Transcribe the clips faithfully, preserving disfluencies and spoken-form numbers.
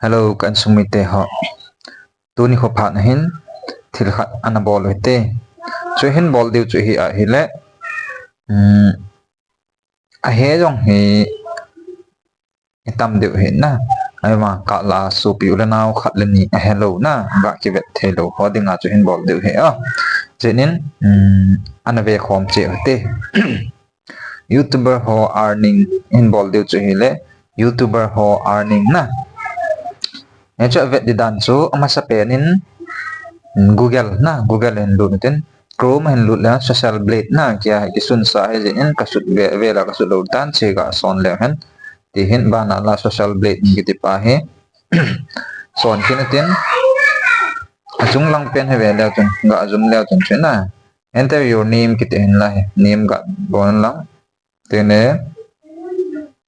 Hello, ka insung mite ho. Tuni kho phat na hin thil khat ana bol u hite. Chu hin bol diu chu hi ahile, um, ahe jong hi i tam diu hi na. Ahivang kah la sopi u le nao khat le ni ahe lou na, ga kivet thei lou ho dinga chu hin bol diu hi a. Chuin, um, ana ve khom cheh u hite. YouTuber ho earning hin bol diu chu hile, YouTuber ho earning na. Hichu avet di dan chu amasa pen in Google na, Google hin lut in, Chrome hin lut le Social Blade na, kia kisunsa hi jeh in kasut ve, ve la kasut lou dan che ga son le hen. Ti hin bana la Social Blade kiti pa hi son kit in tin, achung lang pen hi ve leu chun, ga zoom leu chun chu na. Enter your name kiti hin la hi, name ga bol lang. Tene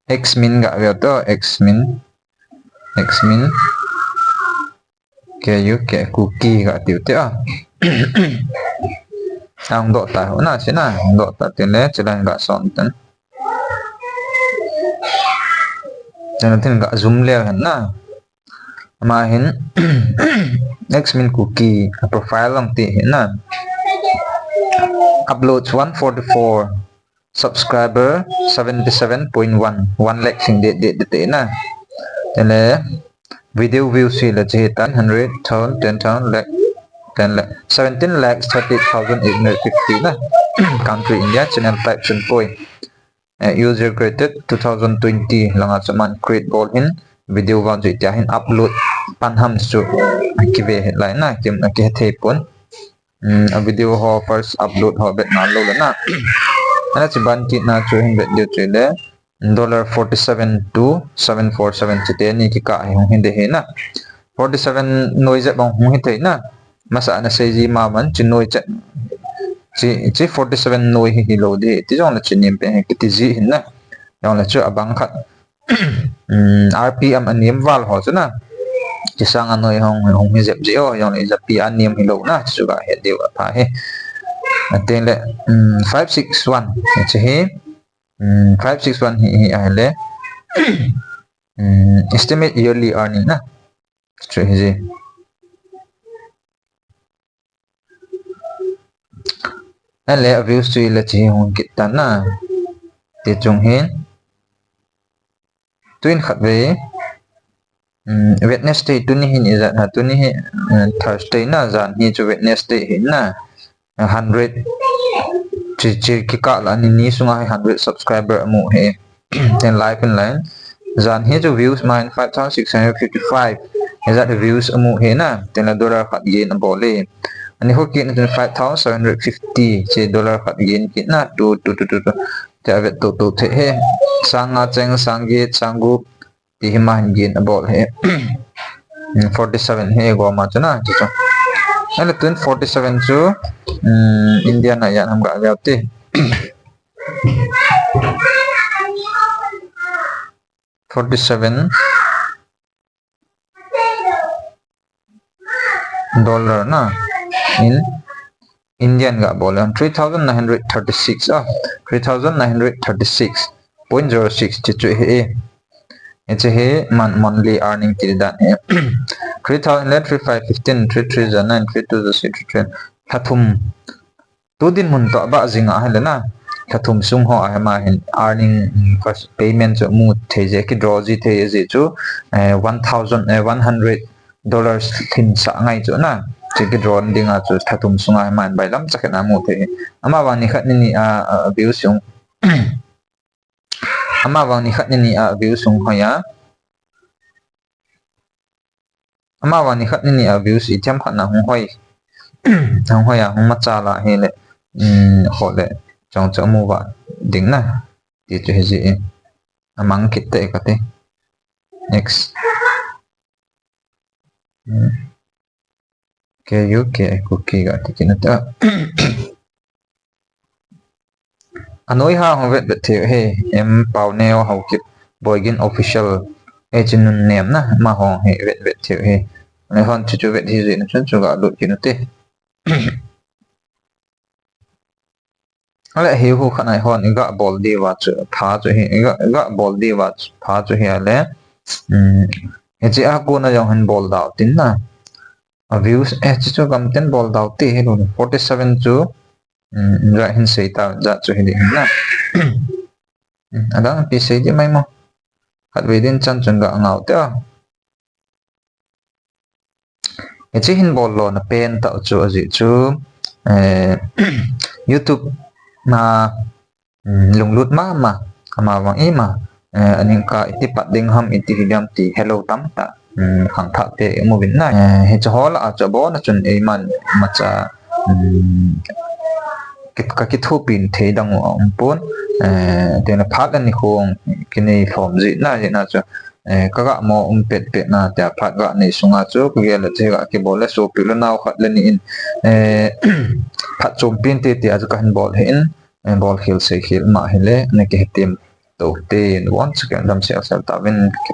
X min ga ve to, X min, X min, K U K, Kuki ga tiu te a. Ang do ta ho na, sina, ang do ta tene, chilan ga son ten. Tene tin ga zoom leu hen na. Ama hin X min Kuki a profile lang ti hin na. Uploads one forty-four, subscriber seventy-seven point one, one lakh sing det det te na. Tele video views hi la chi tan hundred, thousand, ten thousand, lakh, ten lakh, seventeen lakhs thirty thousand eight hundred fifty na. Country India, channel type Chinpoi. Eh, user created two thousand twenty langa chu aman create bol hin video vang chu tia hin upload pan ham chu kive het lai na, kim akihe thei pon. Um, a video ho first upload ho vet nalou le na. Ana chi ban kit na chu hin vet diu chu le dollar forty-seven two seven four seven chi teni kikah hi hung hin de hi na. Forty-seven noi jep bang hung hi thei na. Masa ana sei ji ma man chi noi chet. Chi, chi forty-seven noi hi hilou di. Ti jong le chi nem pen hi kiti ji hin na. Jong le chu abang khat. Um, R P M a nem val ho chu na. Chi sang a noi hung, hung hi jep ji o. Jong le J P a nem hilou na. Chu ga het diu apha hi. Ateng le, um, five six one. Chi hi. Um, five six one hi, hi ahile. Um, estimate yearly earning na. Chu hi ji. Ahile views chu ila chi hung kit tan na. Ti chung hin. Tuin khat ve. Um, Wednesday tuni hin ijat ha, tuni hi, um, Thursday na, jan hi chu Wednesday hin na. Hundred chi, chi kikah la ni, ni sunga hi hundred subscriber amu hi. Then live in line. Jan hi chu views ma hin five thousand six hundred fifty-five. Ijat views amu hi na. Then la dollar khat gain abol e. Ani ho kit na ten five thousand seven hundred fifty. Chi dollar khat gain kit na. Tu, tu, tu, tu, tu. Te avet tu, tu, te he. Sang nga cheng, sang get, sang gup. Ti hi ma hin gain abol hi. Forty-seven hi goma chu na, chu chu. Ahile tun forty-seven chu, um, India na ijat ham ga ve u te. Forty-seven dollar na in Indian ga bol le three thousand nine hundred thirty-six, ah, three thousand nine hundred thirty-six point zero six chi chu hi e. Hiche hi mon-, monthly earning ti dan hi. Three thousand le three five fifteen, three three za nine, three two za six, three three. Lha thum. Tu dinmun toh abah jing a ahile na. Lha thum sung ho a hi ma hin earning, mm, first payment chu mu thei je, kidraw ji thei ji chu, eh, one thousand, eh, one hundred dollars lhin sah ngai chu na. Chu kidraw ding a chu lha thum sung a hi ma hin bailam chakhen a mu thei. Ama vang ni khat ni ni a, a, a views hung. Ama vang ni khat ni ni a views hung hoi a. Ama vang ni khat ni ni a views i thiam khat na hung hoi. Hung hoi a, hung machal a hile. Um, ho le. Chong chu amu va ding na. Ti chu hi ji e. Amang kit te ka te. Next. Hmm. K U K, Kuki ga ti kit na ta. Anoi ha hung vet vet thei u hi, M Pauneo Haokip Boigin Official, eh, Chinun nem na, ama hung hi vet vet thei u hi. Anoi hon chu chu vet hi jeh na chun chu ga lut kit u te. Ale hi hu khat nai hon i ga bol diu va chu pha chu hi, i ga, i ga bol diu va chu pha chu hi ale. Um, Hiche a kona jong hin bol dau tin na. A views, eh, hiche chu gamtin bol dau ti hi lo. Forty seven chu, um, ja hin sei ta, ja chu hi ding na. Um, adang pi sei di mai mo. Khat ve din chan chun ga ngau te a. Hiche hin bol lona pen tah chu ajeh chu, eh, YouTube na, um, lunglut mama, ama vang ima, eh, aning ka iti pat ding ham, iti hi ding ham ti hello tamtah, um, khangthah te um uvin na. Eh, hiche ho lah a chu abon a chun eiman imacha, um, ki-, ka kithopin thei dang u aum pon, eh, tena phat le ni khong kinei lhom ji na, ji na chu, eh, ka ga mo um pet pet na tia phat ga nei sunga chu ka gel le che ga kibol le sopi le nao khat le ni in, eh, phat chompin te tia chu ka hin bol hi in, eh, bol khel sei khel ma hi le, na kihetem to te in once again dam sel sel ta vin.